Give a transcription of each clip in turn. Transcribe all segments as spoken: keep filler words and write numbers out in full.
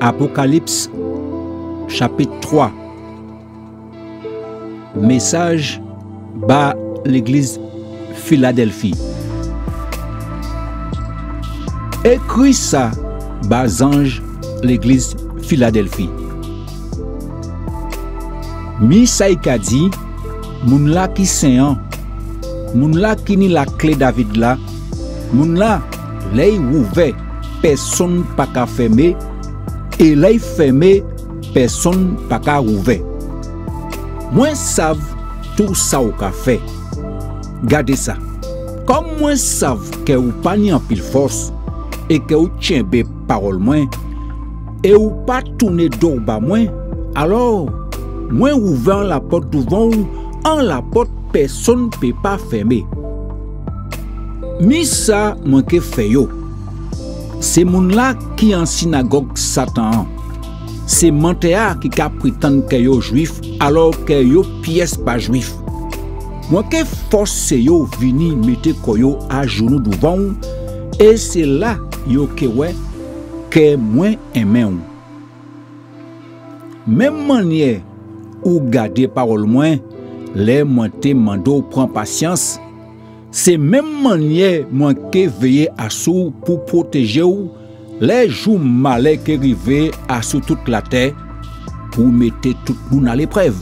Apokalips, chapit twa. Mésaj ba légliz Filadèlfi. Ékri sa ba zanj légliz Filadèlfi. Mi sa i ka di, moun-la ki sen an, moun-la ki ni laklé David la, moun-la, lè i ouvè, pèsonn pa ka fèmé, é lè i fèmé, pèsonn pa ka ouvè. Mwen sav tou sa ou ka fè. Gadé sa. Kòm mwen sav kè ou pa ni anpil fòs, é kè ou tjenbé pawòl mwen, é ou pa tounen do ba mwen, alò, mwen ouvè an lapòt douvan ou, an lapòt pèsonn pé pa fèmé. Mi sa mwen ké fè yo. Sé moun-la ki an sinagòg Satan an. Sé mantè-a ki ka prétann kè yo Jwif, alò kè yo pies pa Jwif. Mwen ké fòsé yo vini mété kò yo ajounou douvan ou, é sé la yo ké wè kè mwen enmen ou. Menm manniè ou gadé pawòl mwen, lè mwen té mandé'w pran pasyans, sé menm manniè mwen ké véyé asou'w pou pwotéjé'w, lè jou malè ké rivé asou tout latè, pou mété tout moun a léprèv.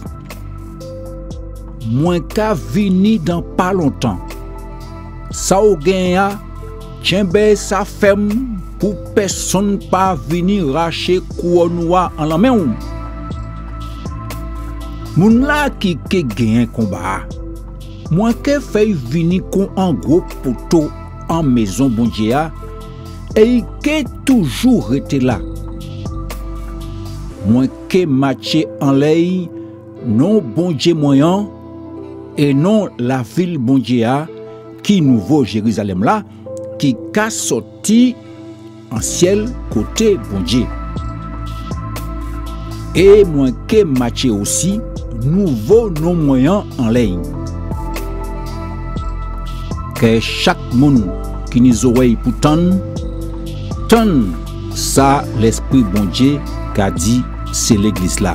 Mwen ka vini dan pa lontan. Sa ou genyen a, tjenbé sa fèm pou pèsonn pa vini raché kouwòn ou a an lanmen'w. Moun-la ki ké genyen konba-a, mwen ké fè'y vini kon an gwo poto an mézon Bondyé a, é i ké toujou rété la. Mwen ké matjé anlè'y non Bondyé mwen an, é non lavil Bondyé a, ki Nouvo Jérizalèm la, ki ka sòti an syèl koté Bondyé. É mwen ké matjé osi nouvo non mwen an anlè'y. Kè chak moun ki ni zòrèy pou tann, tann sa Lèspri Bondyé ka di sé légliz-la.